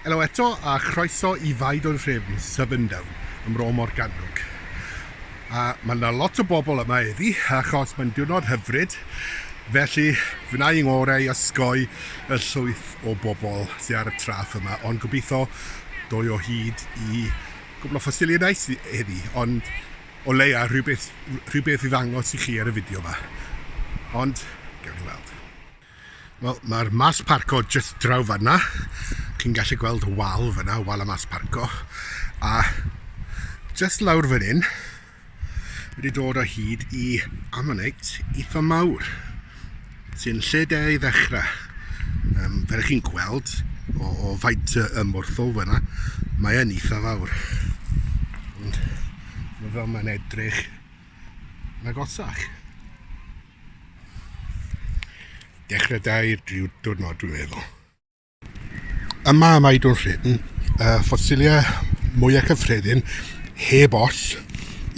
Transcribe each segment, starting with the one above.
Helo eto a chroeso i Faid o'n Rhefn, Southern Down, ym Mro Morgannwg. A mae yna lot o bobl yma heddi achos mae'n diwrnod hyfryd, felly wna i ngorau i osgoi y llwyth o bobl sydd ar y traeth yma, ond gobeithio doi o hyd i gwbl o ffosiliau neis heddi, ond o leia rhywbeth, rhywbeth i ddangos i chi ar y fideo yma. Ond, gewn ni weld. Wel, mae'r maes parco jyst draw fanna. Chi'n gallu gweld wal fanna, wal y maes parco. A jyst lawr fan hyn, wedi dod o hyd i ammonite eitha mawr, sy'n lle de i ddechrau. Um, fel chi'n gweld o, o faint y, y mwrthol fanna, mae e'n eitha fawr. Ond mae fel mae'n edrych yn agosach. Dechrau da i'r diwrnod, dwi'n meddwl. Yma ym Aidwr Rhydyn, y ffosiliau mwyaf cyffredin, heb os,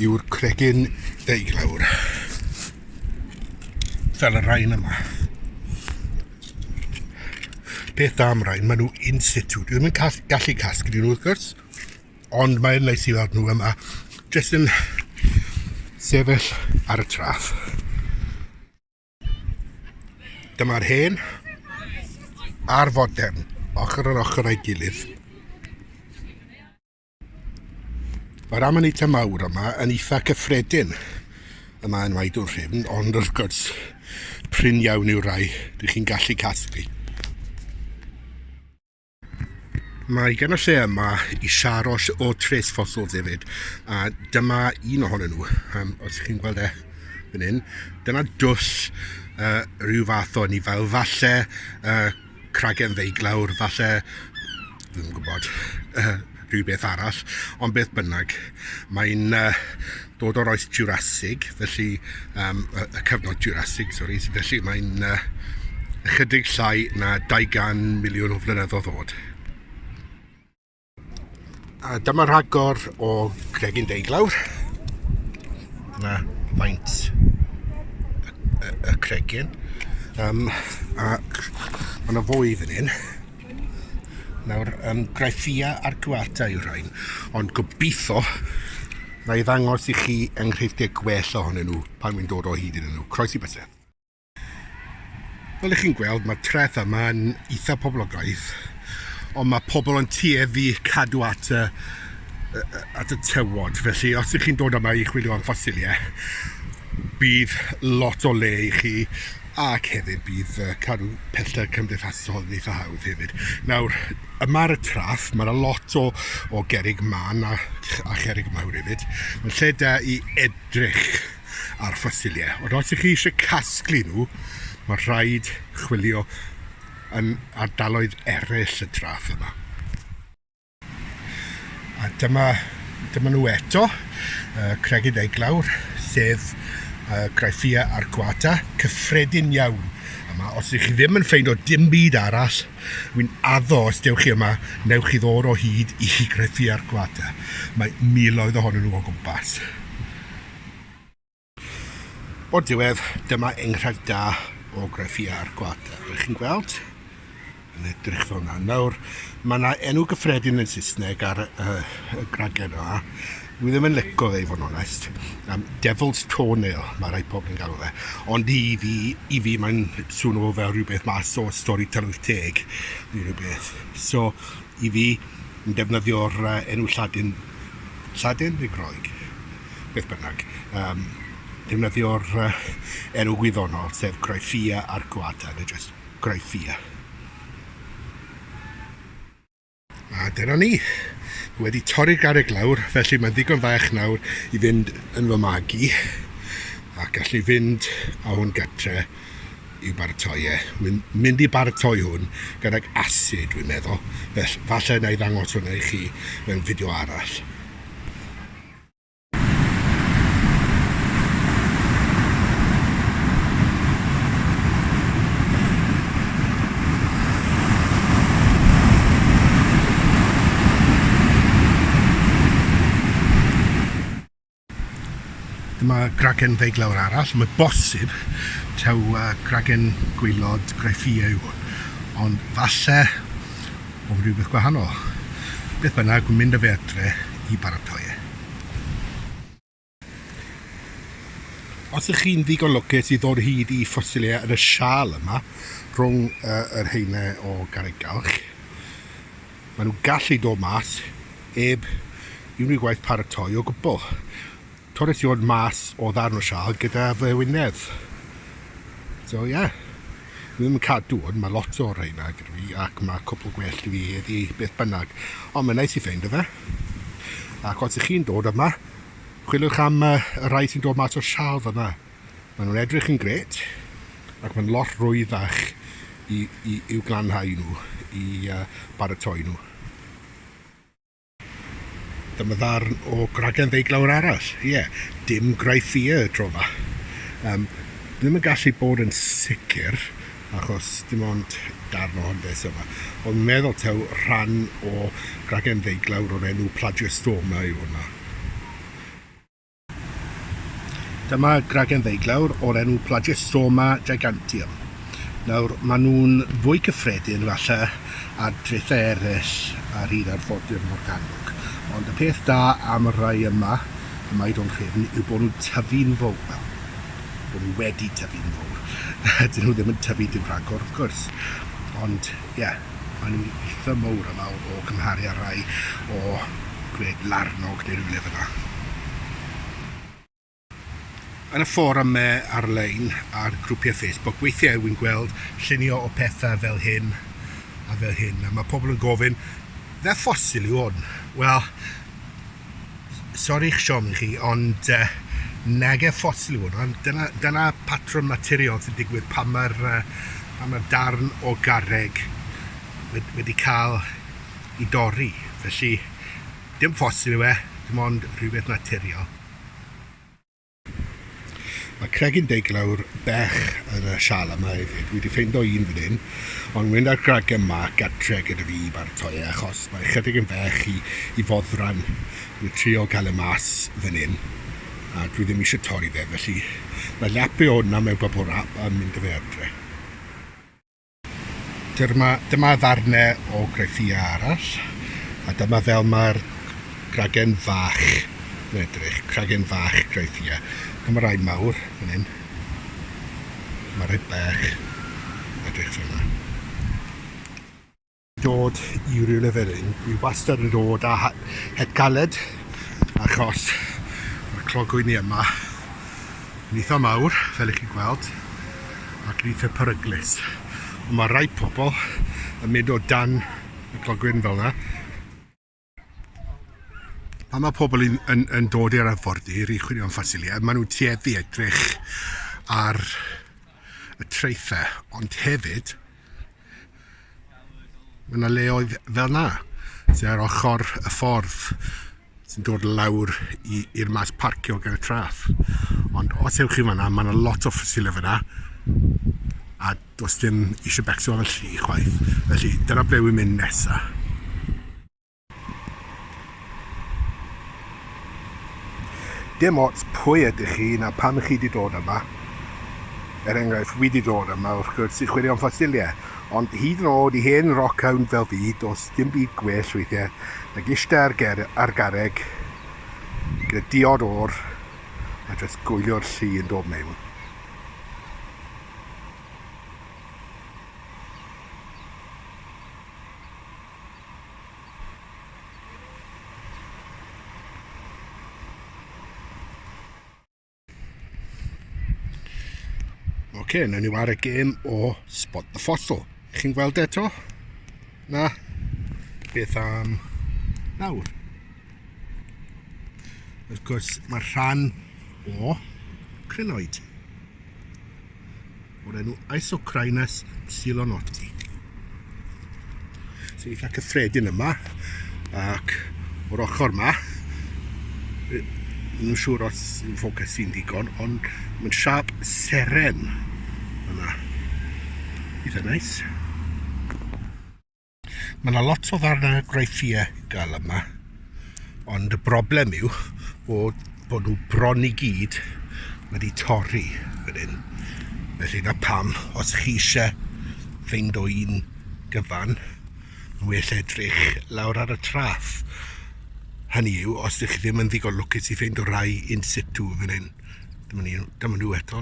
yw'r cregyn deuglawr. Fel y rhain yma. Peth da am rhain, maen nhw in situ. Dwi ddim yn cas gallu casglu nhw, wrth gwrs, Ond mae'n neis i weld nhw yma, jyst yn sefyll ar y traeth. Dyma'r hen a'r fodern, ochr yn ochr â'i gilydd. Mae'r amanita mawr yma yn eitha cyffredin yma yn Waedwr Rhefn, ond wrth gwrs prin iawn yw'r rhai dych chi'n gallu casglu. Mae gan y lle yma i siaros o trace fossils hefyd, a dyma un ohonyn nhw, um, os chi'n gweld e fan hyn. Dyna dwll uh, rhyw fath o anifail, falle uh, cragen ddeuglawr, falle, ddim yn gwybod, uh, rhywbeth arall, ond beth bynnag, mae'n uh, dod o'r oes Jurassic, felly um, y, y cyfnod Jurassic, sorry, felly mae'n uh, ychydig llai na 200 miliwn o flynyddoedd oed. A dyma rhagor o gregyn deuglawr. Dyna faint y, y, y cregyn. Um, a mae yna fwy fan hyn. Nawr, um, Gryphaea arcuata yw'r rhain, ond gobeithio na i ddangos i chi enghreifftiau gwell ohonyn nhw pan wy'n dod o hyd iddyn nhw. Croesi bysedd. Fel ych chi'n gweld, mae'r treth yma yn eitha poblogaidd, ond mae pobl yn tueddu cadw at y, at y tywod. Felly, os ych chi'n dod yma i chwilio am ffosiliau, bydd lot o le i chi ac hefyd bydd cadw pellter cymdeithasol yn eitha hawdd hefyd. Nawr, yma ar y traff, mae yna lot o, o gerrig man a, a cherrig mawr hefyd. Mae'n lle da i edrych ar ffosiliau, ond os ych chi eisiau casglu nhw, mae rhaid chwilio yn ardaloedd eraill y traff yma. A dyma, dyma nhw eto, uh, Cregyn Eiglawr, sef uh, Gryphaea arcuata, cyffredin iawn. Yma, os ydych chi ddim yn ffeindo dim byd arall, wy'n addo os dewch chi yma, newch chi ddod o hyd i Gryphaea arcuata. Mae miloedd ohonyn nhw o gwmpas. O'r diwedd, dyma enghraifft da o Gryphaea arcuata. Rydych chi'n gweld? Yn edrych fel yna. Nawr, mae yna enw gyffredin yn Saesneg ar y, y gragen yma. Dwi ddim yn lico fe i fod yn onest. Um, Devil's Toenail, mae rhai pobl yn galw fe. Ond i fi, i fi mae'n swnio fel rhywbeth mas o stori tylwyth teg neu rhywbeth. So, i fi, yn defnyddio'r uh, enw Lladin, Lladin neu Groeg? beth bynnag, um, defnyddio'r uh, enw gwyddonol, sef Gryphaea arcuata, neu just Gryphaea. A dyna ni. Wedi torri'r garreg lawr, felly mae'n ddigon fach nawr i fynd yn fy magu. A gallu fynd â hwn gatre i'w baratoi e. Wy'n mynd i baratoi hwn gydag asid, dwi'n meddwl. Felly, falle na i ddangos hwnna i chi mewn fideo arall. Dyma gragen ddeuglawr arall. Mae bosib taw uh, gragen gwaelod Gryphaea yw hwn. Ond falle o rhywbeth gwahanol. Beth bynnag, wi'n mynd â fe adre i baratoi e. Os ych chi'n ddigon lwcus i ddod o hyd i ffosiliau yn y siâl yma, rhwng yr haenau o garreg galch, maen nhw'n gallu dod mas heb unrhyw gwaith paratoi o gwbl. Torres i hwn mas o ddarn o siâl gyda fy wyneb. So ie, yeah. Dwi ddim yn cadw hwn, mae lot o'r rheina gyda fi ac mae cwpl gwell i fi heddi beth bynnag. Ond mae'n neis i ffeindio fe. Ac os ych chi'n dod yma, chwiliwch am y rhai sy'n dod mas o'r siâl fyna. Maen nhw'n edrych yn gret ac mae'n lot rwyddach i, i, i'w glanhau nhw, i uh, baratoi nhw. Dyma ddarn o gragen ddeuglawr arall. Ie, yeah, dim Gryphaea y tro yma. Um, ddim yn gallu bod yn sicr, achos dim ond darn o hon beth yma. Ond meddwl taw rhan o gragen ddeuglawr o'r enw Plagiostoma yw hwnna. Dyma gragen ddeuglawr o'r enw Plagiostoma giganteum. Nawr, maen nhw'n fwy cyffredin falle ar draethau eraill ar hyd arfordir Morgannwg, ond y peth da am y rhai yma ym Mae Don Rhefn yw bod nhw'n tyfu'n fawr, wel, bod nhw wedi tyfu'n fawr. Dyn nhw ddim yn tyfu dim rhagor, wrth gwrs. Ond, ie, yeah, maen nhw'n eitha mawr yma o cymharu â rhai o gwed Larnog neu rhywle fyna. Yn y fforymau ar-lein a'r grwpiau Facebook, weithiau wy'n gweld llunio o pethau fel hyn a fel hyn, a mae pobl yn gofyn, fe ffosil yw hwn? Wel, sori i'ch siom i chi, ond uh, nage ffosil yw hwn. Dyna, dyna patrwm naturiol sy'n digwydd pan mae'r uh, pan mae'r darn o garreg wedi cael i dorri. Felly, dim ffosil yw e, dim ond rhywbeth naturiol. Mae cregyn deuglawr bech yn y siâl yma hefyd. Dwi wedi ffeindo un fan hyn, ond mynd â'r gragen yma gartre gyda fi i baratoi e, achos mae chydig yn fech i, i foddran. Dwi'n trio cael e mas fan hyn, a dwi ddim eisiau torri fe, felly mae lapio hwnna mewn bubble wrap a mynd â fe adre. Dyma, dyma ddarnau o Gryphaea arall, a dyma fel mae'r gragen fach yn edrych, cragen fach Gryphaea. Dyma rai mawr fan hyn. Mae rai bach edrych fel yna. Dod i rywle fel hyn, dwi wastad yn dod â het galed, achos mae'r clogwyni yma yn eitha mawr, fel ych chi'n gweld, ac yn eitha peryglus. Ond mae rai pobl yn mynd o dan y clogwyn fel yna. Pan mae pobl yn, yn, yn dod i'r arfordir i chwilio am ffosiliau, maen nhw'n tueddu edrych ar y traethau, ond hefyd mae yna leoedd fel yna, sydd ar ochr y ffordd sy'n dod lawr i'r maes parcio ger y traeth. Ond os ewch chi fan'na, mae yna lot o ffosilau fan'na, a does dim eisiau becso am y llu chwaith. Felly dyna ble wy'n mynd nesa. Dim ots pwy ydych chi na pam chi wedi dod yma. Er enghraifft, wi wedi dod yma wrth gwrs i chwilio am ffosiliau. Ond hyd yn oed i hen rockhound fel fi, does dim byd gwell weithiau nag eistedd ar, ger, ar garreg gyda diod o'r a jyst gwylio'r llu yn dod mewn. Oce, okay, nawn ni wario gêm o Spot the Fossil. Chi'n gweld eto? Na? Beth am nawr? Wrth gwrs, mae rhan o crinoid o'r enw Isocrinus psilonoti. Sy'n eitha cyffredin yma, ac o'r ochr yma, ddim yn siŵr os yw'n ffocus sy'n digon, ond mae'n siap seren yna. Eitha nice. Mae yna lot o ddarnau Gryphaea i gael yma, ond y broblem yw bod, bod nhw bron i gyd wedi torri fan hyn. Felly na pam, os chi eisiau ffeindo un gyfan, Yn well edrych lawr ar y traeth. Hynny yw, os ydych chi ddim yn ddigon lwcus i ffeindo rai in situ fan hyn. Dyma, ni, dyma nhw eto,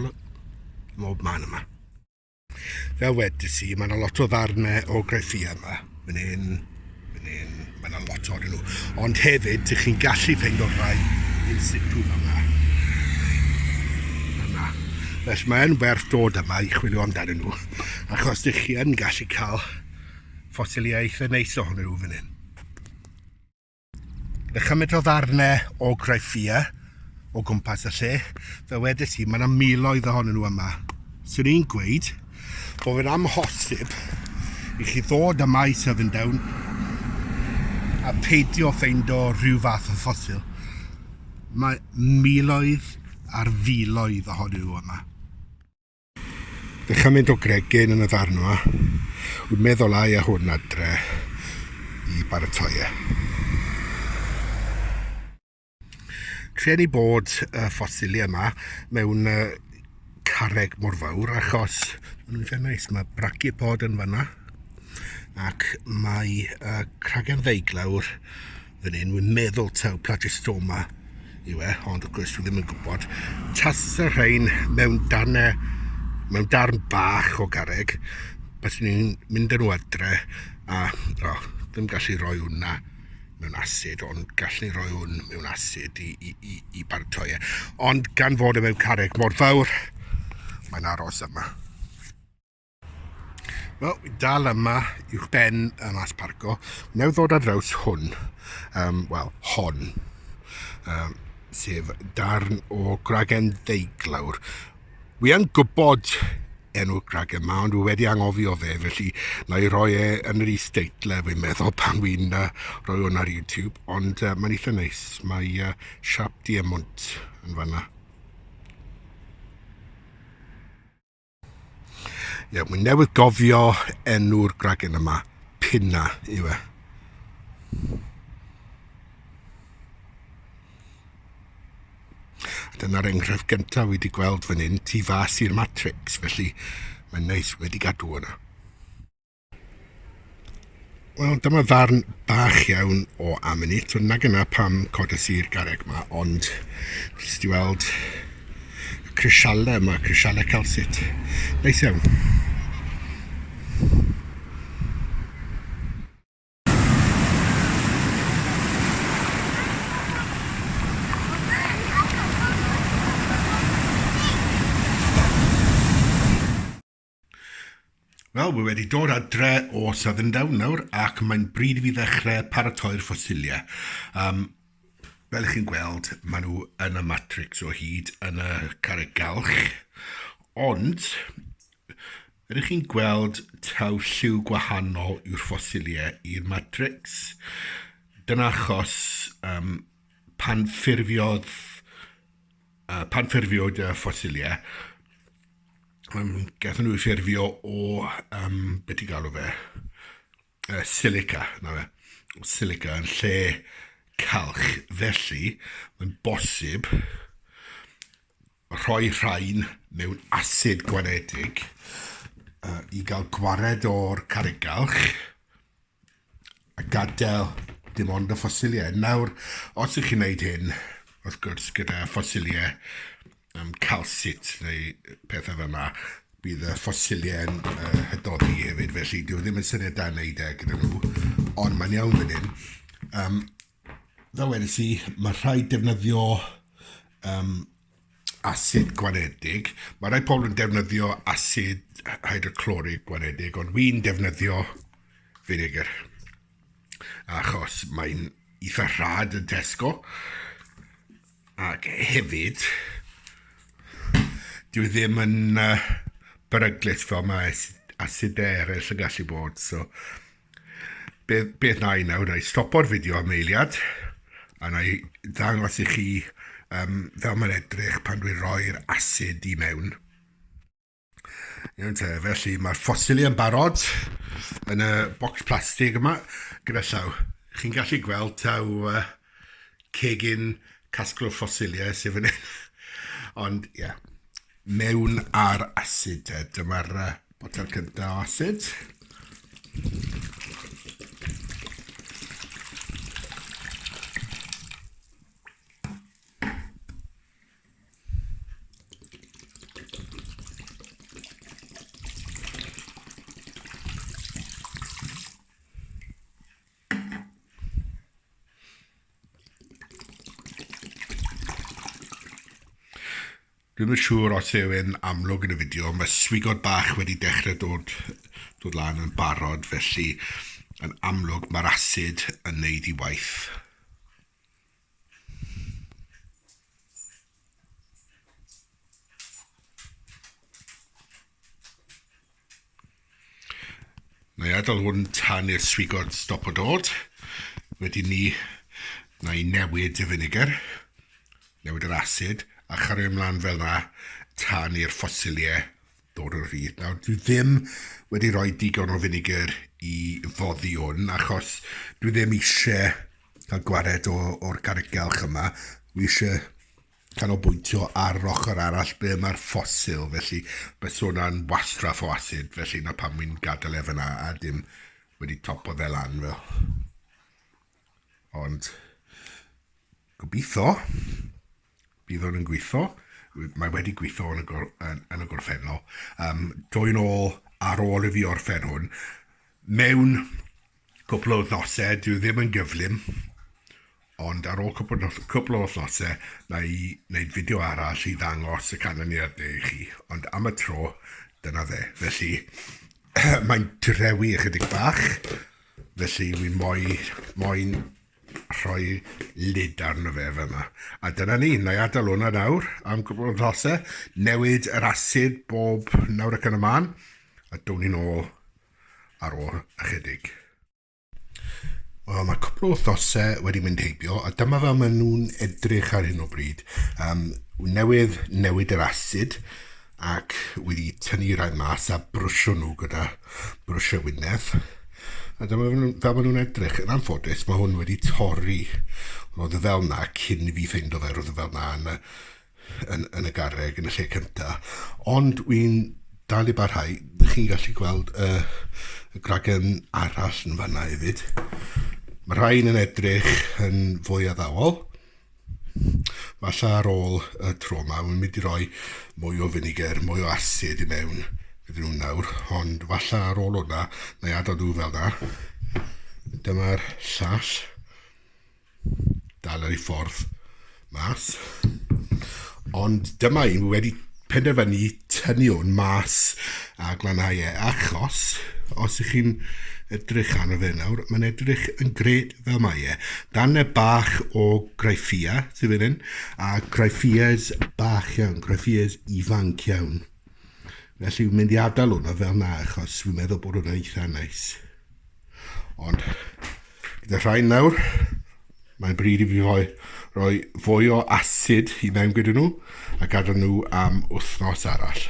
mob man yma. Fel wedes i, mae yna lot o ddarnau o greffia yma. Fan hyn, fan hyn, mae yna lot ohonyn nhw. Ond hefyd, dych chi'n gallu ffeindo rhai in situ yma. Yma. Felly mae'n werth dod yma i chwilio amdanyn nhw, achos dych chi yn gallu cael ffosiliau eitha neis ohonyn nhw fan hyn. Gyda chymaint o ddarnau o graffia o gwmpas y lle, fel wedes i, mae yna miloedd ohonyn nhw yma. Swn i'n gweud bod fe'n amhosib i chi ddod yma i Southern Down a peidio ffeindo rhyw fath o ffosil. Mae miloedd ar filoedd ohonyn nhw yma. Fe chymaint o gregyn yn y ddarn yma. Wy'n meddwl ai a hwn adre i baratoi e. Trueni bod y ffosiliau yma mewn carreg mor fawr achos maen nhw'n eitha neis. Mae brachiopod yn fanna ac mae cragen ddeuglawr fan hyn, wy'n meddwl taw Platystoma yw e, ond wrth gwrs dwi ddim yn gwybod. Tasa rhain mewn darnau, mewn darn bach o garreg, byswn i'n mynd â nhw adre a oh, ddim gallu rhoi hwnna mewn asid, ond gallwn ni roi hwn mewn asid i, i, i, i baratoi e. Ond gan fod e mewn carreg mor fawr, mae'n aros yma. Wel, dal yma uwch ben y maes parco. Newydd ddod ar draws hwn, um, wel, hon, um, sef darn o gragen ddeuglawr. Wi yn gwybod enw'r gragen yma, ond dwi wedi anghofio fe, felly na i roi e yn yr is-deitle, fi'n meddwl, pan wi'n rhoi hwn ar YouTube. Ond mae'n eitha neis, mae siap diamond yn fanna. Ie, yeah, mae'n newydd gofio enw'r gragen yma. Pinna yw e. Dyna'r enghraifft gyntaf wedi gweld fan hyn, tu fas i'r Matrix, felly mae'n neis wedi gadw yna. Wel, dyma ddarn bach iawn o amanit, ond nag yna pam codes i'r garreg yma, ond jyst i weld y crisialau yma, crisialau calcit. Neis iawn. Wel, wi wedi dod adre o Southern Down nawr ac mae'n bryd i fi ddechrau paratoi'r ffosiliau. Um, fel chi'n gweld, maen nhw yn y matrix o hyd yn y carreg galch. Ond, ydych chi'n gweld taw lliw gwahanol yw'r ffosiliau i'r matrix? Dyna achos um, pan ffurfiodd pan ffurfiwyd y ffosiliau, gaethon nhw eu ffurfio o, um, beth ti'n galw fe, silica, na fe, silica yn lle calch. Felly, mae'n bosib rhoi rhain mewn asid gwanedig i gael gwared o'r carreg galch a gadael dim ond y ffosiliau. Nawr, os ych chi'n gwneud hyn, wrth gwrs, gyda ffosiliau um, calcit neu pethau fel yna, bydd y ffosiliau'n hydoddi hefyd, felly dyw e ddim yn syniad da wneud e gyda nhw, ond mae'n iawn fan hyn. Um, fel wedes i, mae rhaid defnyddio um, asid gwanedig. Mae rhai pobl yn defnyddio asid hydroclorig gwanedig, ond wy'n defnyddio finegr achos mae'n eitha rhad yn Tesco. Ac hefyd, dyw e ddim yn beryglus fel mae asidau eraill yn gallu bod. So, beth, beth na i nawr, na i stopo'r fideo am eiliad, a na i ddangos i chi um, fel mae'n edrych pan dwi'n rhoi'r asid i mewn. Iawn te, felly mae'r ffosiliau yn barod yn y bocs plastig yma gyda llaw. Chi'n gallu gweld taw cegin casglwr ffosiliau sydd fan hyn. Ond ie, yeah, mewn ar asid. Dyma'r botel cyntaf o asid. Dwi'm yn siŵr os yw e'n amlwg yn y fideo, mae swigod bach wedi dechrau dod, dod lan yn barod, felly yn amlwg mae'r asid yn neud i waith. Na i adael hwn tan i'r swigod stop o dod. Wedyn ni, na i newid y finegr, newid yr asid, a chario ymlaen fel na tan i'r ffosiliau ddod yn rhydd. Nawr, dwi ddim wedi rhoi digon o finegr i foddi hwn, achos dwi ddim eisiau cael gwared o'r garreg yma. Dwi eisiau canolbwyntio ar yr ochr arall ble mae'r ffosil, felly byse hwnna'n wastraff o asid, felly na pam wy'n gadael e fyna a dim wedi topo fe lan fel. Ond gobeithio bydd hwn yn gweithio. Mae wedi gweithio yn y, gor yn, yn y gorffennol. Dwy'n ôl ar ôl i fi orffen hwn. Mewn cwpl o wythnosau, dyw e ddim yn gyflym, ond ar ôl cwpl, cwpl o wythnosau, na i wneud fideo arall i ddangos y canlyniadau i chi. Ond am y tro, dyna fe. Felly, mae'n drewi ychydig bach, felly wi moi, moyn rhoi lid arno fe fyma. A dyna ni, na i adael hwnna nawr am gwbl o wythnosau, newid yr asid bob nawr ac yn y man, a down ni'n ôl ar ôl ychydig. Wel, mae cwpl o wythnosau wedi mynd heibio, a dyma fel maen nhw'n edrych ar hyn o bryd. Newydd newid yr asid, ac wedi tynnu rhai mas a brwsio nhw gyda brwsio wyneb. A dyma fel maen nhw'n edrych. Yn anffodus, mae hwn wedi torri. Roedd e fel na cyn i fi ffeindo fe, roedd e fel na yn y, yn, yn y garreg yn y lle cynta. Ond wy'n dal i barhau, chi'n gallu gweld y, y gragen arall yn fanna hefyd. Mae rhain yn edrych yn fwy addawol. Falle ar ôl y tro yma, wy'n mynd i roi mwy o finegr, mwy o asid i mewn iddyn nhw nawr, ond falle ar ôl hwnna, na i adael nhw fel na. Dyma'r llall. Dal ar ei ffordd mas. Ond dyma un wedi penderfynu tynnu hwn mas a glanhau e, achos os ych chi'n edrych arno fe nawr, mae'n edrych yn gret fel mae e. Darnau bach o graffia sydd fan hyn, a graffias bach iawn, graffias ifanc iawn. Felly fi'n mynd i adael hwnna fel na, achos fi'n meddwl bod hwnna'n eitha neis. Ond gyda rhain nawr, mae'n bryd i fi rhoi, rhoi fwy o asid i mewn gyda nhw a gadael nhw am wythnos arall.